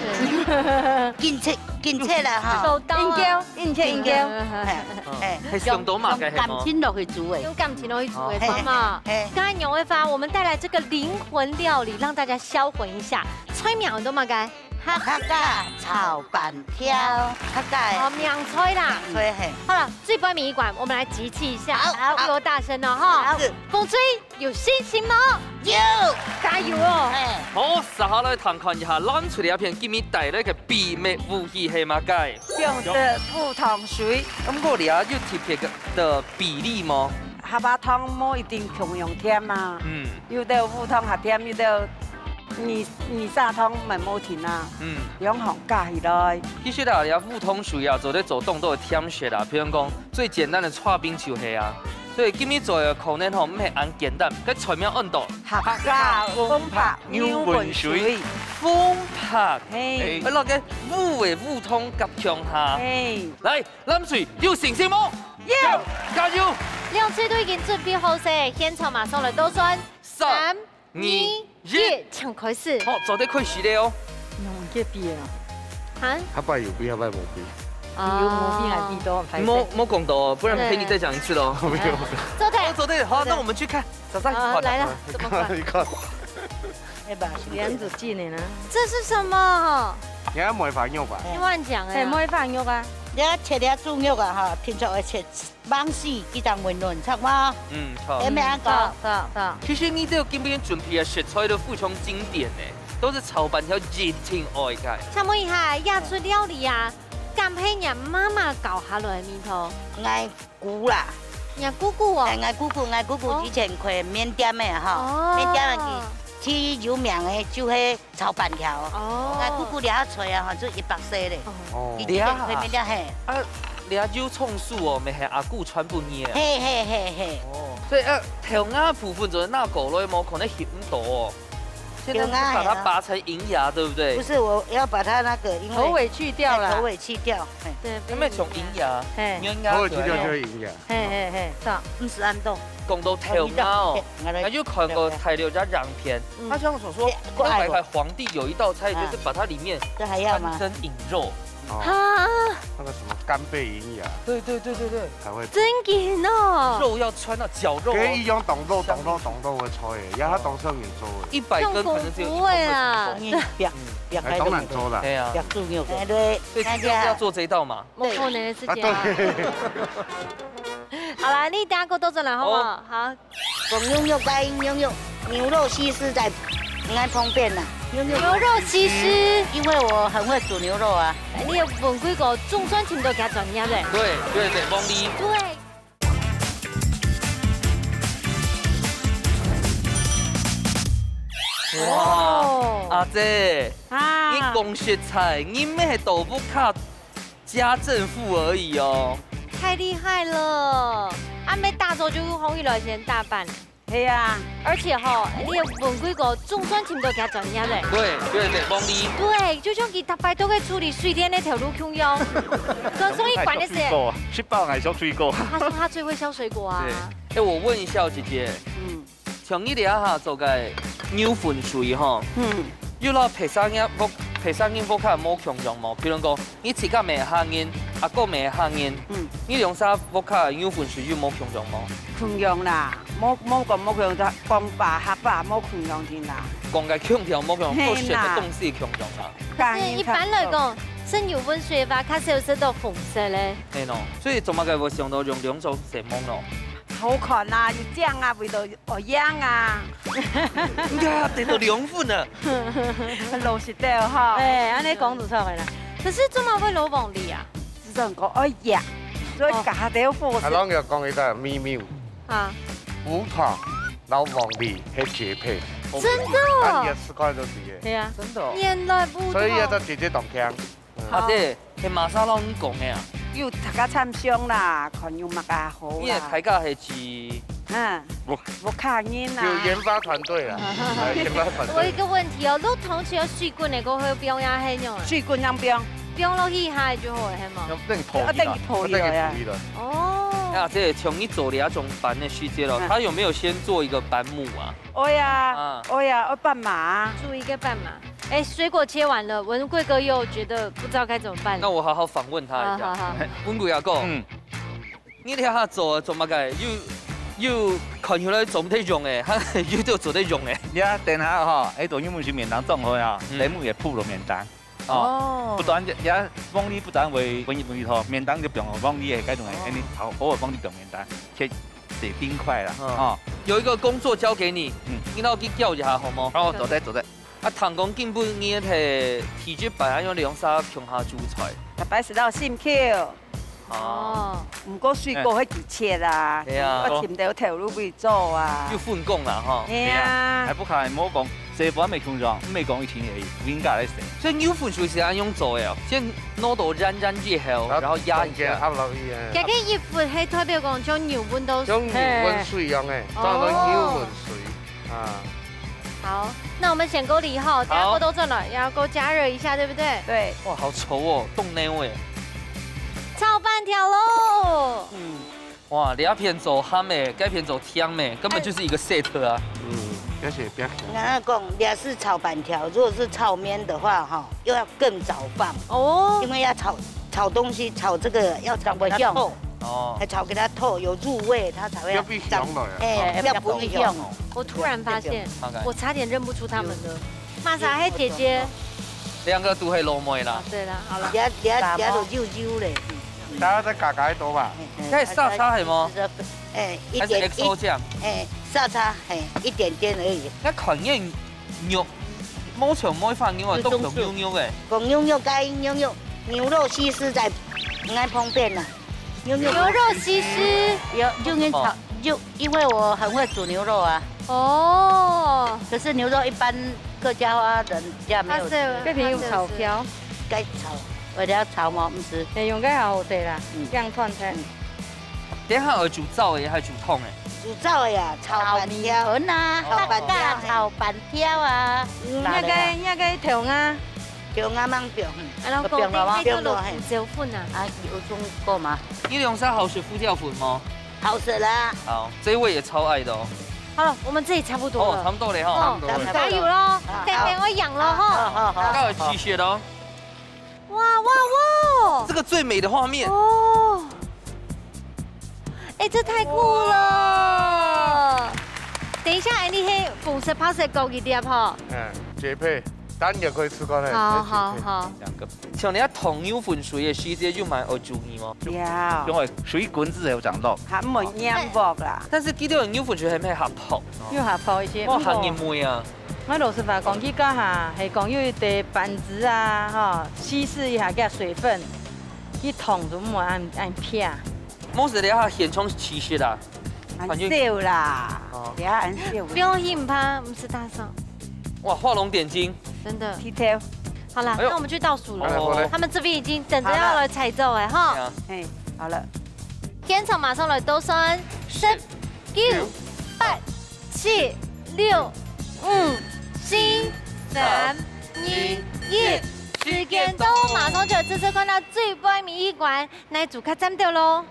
對。緊切，緊切啦哈。手刀啊。硬削，硬切，硬削。嘿，嘿。係上刀嫲个係無？用感情落去煮个。用感情落去煮个，哦。係嘛？嘿，嘿，嘿。剛才牛會發，我們帶來這個靈魂料理，讓大家銷魂一下。菜名有麼个？ 客家炒粄條，客家个哦，名菜啦。名菜，嘿。好了，最尾一關，我們來集氣一下，好，好，好。不由大聲了哈。好。是。紅隊有信心嗎？有。加油哦！哎。好，接下來聽看一下，藍隊這片今日帶來个秘密武器係麼个？用的烏糖水。毋過你啊，有特別个比例無？ 合白糖無一定共樣甜嘛。嗯。有兜烏糖較甜，有兜二、二三湯慢慢停啊，嗯。兩項加起來。其實啊，這烏糖水啊，做得做當多个甜食啊，比如講最簡單个搓冰就係啊。所以今日做个可能吼，毋係恁簡單，該菜名安到客家風白牛粉水。風白，嘿。哎，那個烏个烏糖夾共下。嘿。來，藍隊有信心無？有。加油！兩隊都已經準備好勢，現場馬上來倒算。三、 二、一，請開始。好，做得開始了哦。用這比啊？啊？下擺有比，下擺無比。有無比還比多，歹勢。莫、莫講到哦，不然陪你再講一次咯。對。沒有。做得。哦，做得，好，做得。那我們去看。早上，啊，好的。來了，怎麼辦？你看。哎吧，兩組進的呢。這是什麼？你要梅花肉吧？你亂講哎。嘿，梅花肉啊。你要切了豬肉啊哈，平常愛切 芒絲，佢正溫暖，著無？嗯，著。有無恁講？著，著，著。其實你這個今晡日準備个食材都非常經典呢，都係炒粄條一定愛个。請問一下，這出料理啊，敢係若媽媽教下來个味道？𠊎姑啦。若姑姑哦。哎，𠊎姑姑，𠊎姑姑哦。以前開麵店个吼，哦。麵店个佢最有名个就係 炒粄條。哦。𠊎姑姑這下菜啊，吼，就一百歲咧。哦。佢以前開麵店，嘿。啊，這油蔥酥哦，乜係阿姑傳分你个啊？嘿，嘿，嘿，嘿。哦，所以啊，豆芽部分就係拿過來，無可能翕毋到哦。現在是把它拔成銀芽，對不對？不是，我要把它那個，因為頭尾去掉啦。哎，頭尾去掉，嘿。對，那麼從銀芽，嘿。銀芽頭尾去掉就會銀芽。嘿，嘿，嘿，著。毋使恁多。講到豆芽哦，哦，你這，嘿，𠊎來。𠊎有看過大陸一隻影片， 嗯。他像所說，對，要白白皇帝有一道菜，啊。就是把它裡面這還要嗎？穿針引肉。哦。哈？那個什麼干貝銀芽。對，對，對，對，對。才會。真緊哦。肉要穿到絞肉哦。可以用當多、當多、當多个菜耶，然後當少人做耶。一百根可能只有一公分成功。像不會啊。嗯。哎，當難做啦。對啊。要注意哦。哎，對，所以今天是要做這一道嘛？莫可能的事情啊。啊，對。好啦，你等下給我倒轉來，好不好？好。好。 紅牛肉加紅牛肉，牛肉西施在，應該方便啦。牛肉，牛肉西施。因為我很會煮牛肉啊。哎，你有問幾個總算尋到佢專業咧？對，對，對，王麗。對。哇，哦。阿姐，啊。你講實在，你毋係到屋下 家政婦而已哦。太厲害了！啊，妹大早就好起來先打扮。係啊。而且吼，你有問幾個總算尋到佢專業咧？對，對，對，王麗。對，就像佢逐擺都會處理水電个頭路共樣。所以關的是，水果，食飽還削水果。他說他最會削水果啊。對。哎，我問一下哦，姐姐。嗯。 像你這下做个牛粉水吼，嗯。有摎別儕人屋，別儕人屋下無共樣無？比如講，你自家乜係客人，阿哥乜係客人，嗯。你兩儕屋下牛粉水有無共樣無？共樣啦，無，無講無共樣，講法、喝法無共樣定啦。講个腔調無共樣，嘿啦。做食个東西共樣啦。可是一般來講，係牛粉水个話，較少食到紅色个。係喏，所以做麼个會想到用兩種色盲咯？ 好看啊，又靚啊，味道又香啊。你看，等到兩份了。老實个吼。哎，恁樣講就出來了。可是做麼會落黃梨啊？係講愛香，所以加兜火色。阿龍要講一個秘密，啊。烏糖摎黃梨係絕配。真的哦。啊，你也試看就知了。對啊。真的哦。原來烏糖。所以要到姐姐當香。嗯。好。阿姐，係麼儕摎你講个啊？有大家參詳啦，看有麼个好啦。你个大家係指？嗯，無。屋下人啦。有研發團隊啦，哎，研發團隊。我有一個問題哦，落糖水要水滾个，過後放下去用啊？水滾樣放。放落去下就好了，係無？要等佢泡起來，要等佢泡起來啊。要等佢泡起來。哦。啊，這像你做這種粄个時節咯，嗯。他有沒有先做一個粄模啊？愛啊，啊。愛啊，愛粄模啊。煮一個粄模。 哎，水果切完了，文貴哥又覺得不知道該怎麼辦了。那我好好訪問他一下。好，好，好。文貴阿哥，嗯。你這下做，做麼个？又，又看起來做毋得用欸，又做得用欸。你啊，等下吼，哎，到你們去面堂種好啊，嗯。等下也鋪落面堂。哦。哦。不但這，也黃梨不但會分你分你吼，面堂就放黃梨个，該種个，哦。哎，你好，好个黃梨放面堂，切細丁塊啦，嗯。哦。有一個工作交給你，嗯。你摎佢教一下好無？哦，做得，做得。 啊，聽講今晡日係第一擺恁樣兩儕共下煮菜。逐擺食到心口。哦。毋過水果係佢切啊，哎。係啊。我尋到頭路位做啊。又分工啦，吼。係啊。哎呀，還不好，莫講，這盤乜共樣，毋係講一定係應該來食。所以牛粉水係恁樣做个哦，先拿到軟軟以後，然後壓一下。中間合落去啊。這个一分係代表講將牛粉都，像牛粉水一樣个，哦。當成牛粉水啊。好，那我們選鍋裡以後，等下好。鍋都轉來，要鍋加熱一下，對不對？對。哇，好稠哦，凍奶味。炒粄條咯。嗯。 哇，這片做鹹个，該片做甜个，根本就是一個set啊。嗯，這係不要緊。人家講，這是炒粄條，如果是炒麵的話，哈，又要更早放，哦。因為要炒，炒東西，炒這個要炒給它透，炒得香。哦。要炒給它透，有入味，它才會要變香了呀。長，哎，哦。要不一樣哦。我突然發現，大概。我差點認不出他們了。瑪莎和姐姐。兩個都係老妹啦。啊，對啦，好了。這，這，這都幼幼嘞。嗯。 大家再加加一多吧。該沙茶係無？哎，一點，還是X O醬？哎，沙茶，哎，一點點而已。該看起來肉，無像無法牛啊，就鬆脆。都像牛肉个。講牛肉該牛肉，牛肉西施在，應該方便啦。牛肉。牛肉西施。有，就用炒，哦。就因為我很會煮牛肉啊。哦。可是牛肉一般客家話人家沒有吃。它是，該片用炒票。該炒，為了要炒嘛，毋係。哎，用該好好食啦，嗯。這樣團菜。嗯。 等下愛煮燥个還係煮湯个？煮燥个呀，炒粄條。炒米粉啊，炒粄條，哦。炒粄條啊。嗯，該个，該个豆芽。豆芽吂放。啊，老公，放了嗎？你，你做了胡椒粉啊？啊，有種過嗎？你兩儕好食胡椒粉無？好食啦。好，這位也超愛的哦。好了，我們這裡差不多了。哦，差不多了哈。哦，差不多了。加油咯，好，天天會烊了哈。好，好，好。該有雞血哦。 哇，哇，哇！這個最美的畫面。哦。哎，這太酷了。哇！等一下，哎，你係紅色、白色各一粒吼。嗯，絕配，單也可以吃光了。好，好，好。兩個。像你要燙牛粉水个時節，就蠻愛注意哦。要。因為水滾之後正落。還無黏鑊啦。但是記得牛粉水還沒下泡。又下泡一些，哇，毋過還黏味啊。 𠊎老實話講，佢該下係講有一垤粄子啊，吼，稀釋一下佢水分，佢燙就毋會恁，恁撇。無係這下現場試食啊？恁少啦，哦。這下恁少啦。不用怕，毋使打爽。哇，畫龍點睛。真的。剃頭。好啦，哎呦。那我們去倒數了。好嘞，好嘞。他們這邊已經等著要來採購了哈。好了。哎呀。嘿，好了。現場馬上來倒算，十、九、八、 七、六、五、四、三、二、一。時間到，馬上就試試看佢最尾一關，哪組較佔到咯。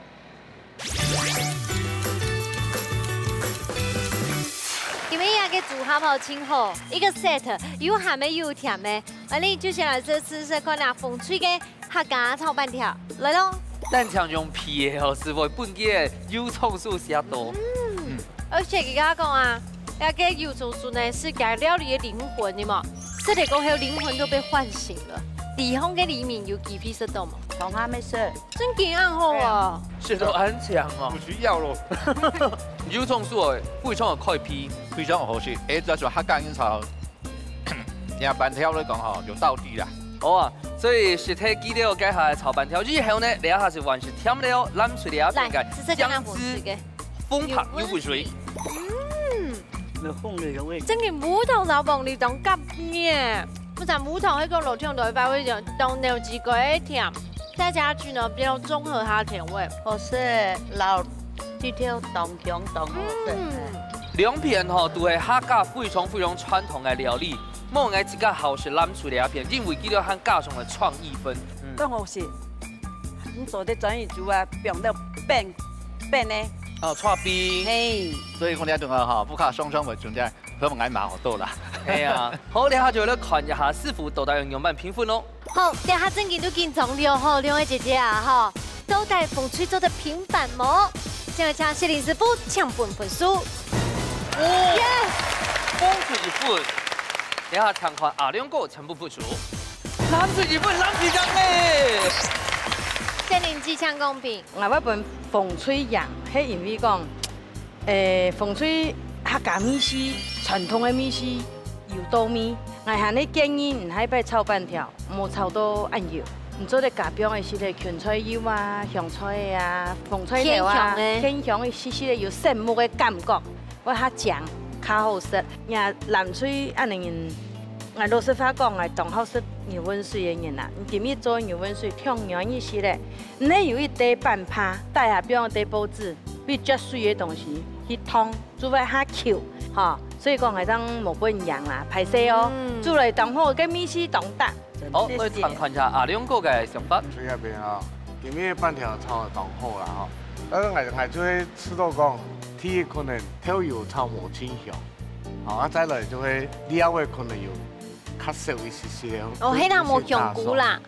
因為這个組合吼，真好，一個set有鹹个有甜个，𠊎俚就先來試試看啊，紅隊个 客家炒粄條，來咯！單淨用皮个吼，係會分佢个油蔥酥嚇到。嗯，而且佢講啊，該个油蔥酥呢，係該料理个靈魂，你嘛，食了過後靈魂都被喚醒了，地方个黎明有機會食到無？從來沒食。真經恁好啊！食到恁強哦。不需要咯。油蔥酥哦，非常个開胃，非常个好食，而且做客家人炒 這粄條來講吼，有道理啦。好啊，所以食忒雞柳該下个炒粄條以後呢，這下係換食甜了，藍水了，來，應該試試看啊，醬汁紅隊个。紅白牛粉水。嗯，有紅的有味。真个無糖老黃梨當合呢。不但無糖，迄个老甜豆包會有當牛至个甜，再加去呢，比較綜合它的甜味。好食，老 這條當香當好食。嗯。兩片吼，都係客家非常非常傳統个料理。無，𠊎自家好食藍水這片，因為佢兜還加上了創意粉。嗯。當好食。你做得轉去煮啊，放到冰，冰呢？哦，搓冰。嘿。所以講這種啊，吼，不卡雙雙為準備，所以𠊎買好多啦。係啊，好，這下就來看一下師傅到底用樣般評分咯。 好，這下正經都緊張了吼，兩位姐姐啊吼，到底紅隊做得平反無？現在請雪玲師傅請分分數。哦，yes，紅隊一分。這下請看阿良哥請分分數。藍隊一分，藍隊贏咧。雪玲姐請公平。𠊎會分紅隊贏，係因為講， 誒，紅隊客家味緒，傳統个味緒有到位。𠊎還係建議你下擺炒粄條，莫炒到恁油，你做得加放一息个芹菜油啊、香菜啊、紅菜頭啊，偏香个。偏香一息息个有生木个感覺，會較靚。較好食。若藍隊恁樣人，𠊎老實話講，𠊎當好食牛汶水个人啊，今日做牛汶水忒軟一息咧，毋係有一垤粄，底下放一垤報紙，去接水个東西去燙，煮會較Q，吼，所以講𠊎當無分贏啦，歹勢哦。嗯。煮來當好，該味緒當搭。好，謝謝。來聽看一下阿良哥个想法。水那邊啊，今日粄條炒得當好啦吼，但是𠊎，𠊎就會試著講，第一可能豆油炒無盡香。 哦，啊，再來就係料个可能有較少一息息个，哦，有一些黑糖無香菇啦。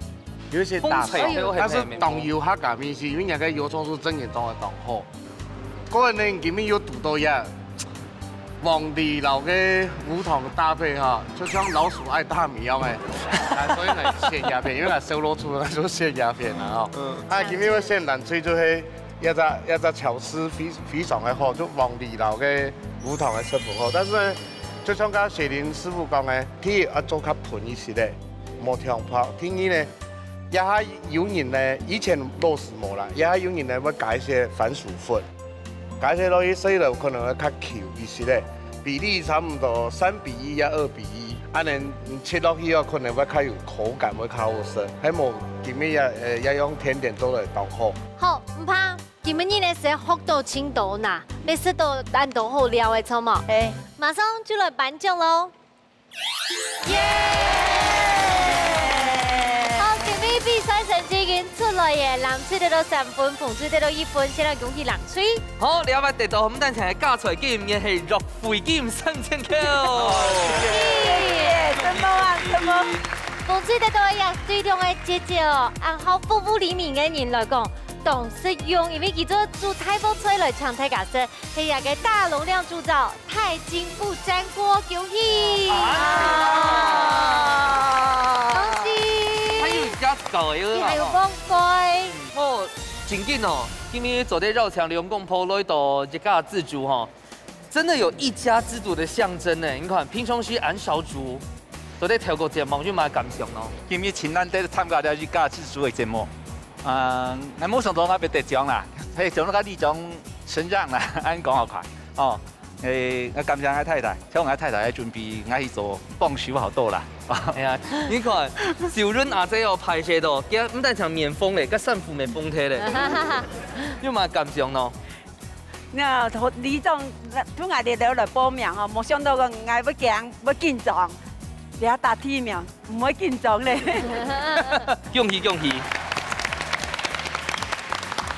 有一些打爽，風吹了，但是當有客家味緒，因為人家油蔥酥真个當个當好。个人呢，今日有堵到一黃梨摎个烏糖个搭配哈，就像老鼠愛大米一樣哎，啊，所以呢，選鴉片，因為𠊎燒肉出來就選鴉片了哈。嗯。啊，今日我選藍隊就係 一隻，一隻巧思非，非常个好，就黃梨摎个烏糖个食譜好。但是呢，就像剛剛雪玲師傅講个，第一愛做較噴一息个，莫忒薄。第二呢，這下有人呢，以前老師無啦，這下有人呢會加一些番薯粉，加一些落去，所以呢可能會較Q一息个，比例差不多三比一抑二比一，恁樣切落去哦，可能會較有口感，會較好食。還無今日也，呃，也用甜點做得當好。好，毋怕。 今晡日呢，先學到盡多啦，也食到恁多好料个，著無？係。馬上就來頒獎囉！耶！好，今晡日比賽成績已經出來了，藍隊得到三分，紅隊得到一分，先來恭喜藍隊。好，這擺得到毋單淨係加菜金，也係約會金三千塊。耶！承蒙啊，承蒙。紅隊得到个也非常个積極哦，恁好服務里民个人來講， 當實用，因為佢做煮大鑊菜來請大家食，係這個大容量鑄造鈦金不粘鍋，恭喜！啊！恭喜！還有一隻搞个，佢還有放過。哦，真緊哦，今日做得邀請兩公婆來到一家之煮吼， 真的有一家之煮的象徵呢。你看，平常時恁少煮，都在透過節目，有麼个感想呢？今日真難得參加了一家之煮个節目，啊，𠊎無想到𠊎會得獎啦，係從該里長身上啦，恁講好看哦。誒，𠊎感謝𠊎太太，像𠊎太太準備𠊎去做幫手好多啦。哎呀，你看，秀倫阿姊哦，歹勢到，佢毋單淨面紅咧，該衫褲也紅忒咧，有麼个感想呢？ 那里長同𠊎兜來報名吼，無想到講𠊎會驚，會緊張。這打第一名，毋會緊張咧。恭喜恭喜！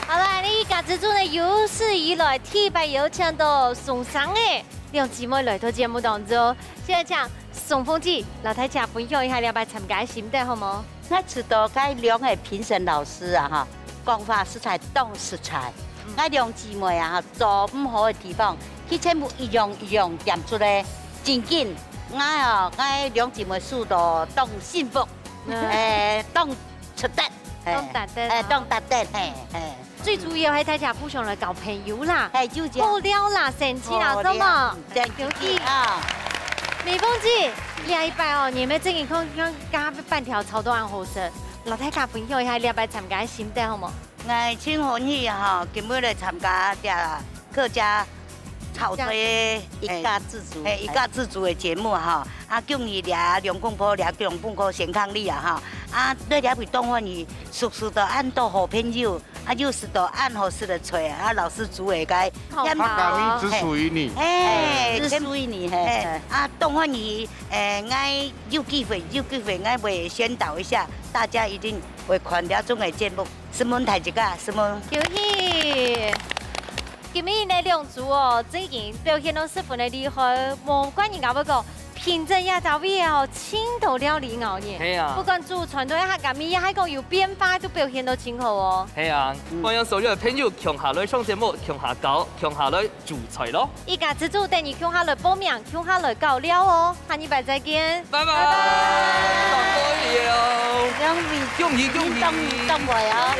好啦，這家之煮呢，有史以來第一擺邀請到宋生个兩姊妹來到節目當中，現在請 宋鳳姊，摎大家分享一下這擺參加个心得好無？𠊎知道該兩個評審老師啊，哈，講話實在當實在。嗯。𠊎兩姊妹啊，哈，做毋好个地方，佢全部一樣一樣點出來。真緊，𠊎哦，𠊎兩姊妹輸到當幸福，嗯。誒，當值得，誒，當值得，誒，哦。當值得，嘿，嘿。 最主要係大家互相來交朋友啦，係，就這樣。好料啦，生趣啦，好料，著無？生趣啊。恭喜！美鳳姊，這一擺哦，你兜正經看，看，看粄條炒到恁好食，摎大家分享一下這擺參加个心得好無？𠊎真歡喜啊，吼，今晡日來參加這客家 炒菜个一家之煮。嘿，一家之煮个節目哈，啊，恭喜這兩公婆，這兩公婆健康哩啊哈，啊，對這位當歡喜，熟識到恁多好朋友，啊，又食到恁好食个菜，啊，老師煮个該，好，客家味只屬於你。嘿，只屬於你，嘿，嘿，啊，當歡喜，誒，𠊎有機會，有機會，𠊎會宣導一下，大家一定會看這種个節目。 承蒙大家，承蒙。恭喜！今晡日呢兩組哦，正經表現到十分个厲害，無怪人家會講，品質也到位哦，盡多料理哦呢。係啊。不管煮傳統个客家味，也還講有變化，都表現到盡好哦。係啊，嗯。歡迎所有个朋友共下來上節目，共下搞，共下來 主菜咯。一家之煮等你共下來報名，共下來搞料哦。下禮拜再見。拜拜。拜拜。上多一哦。恭喜恭喜。你當，當會啊。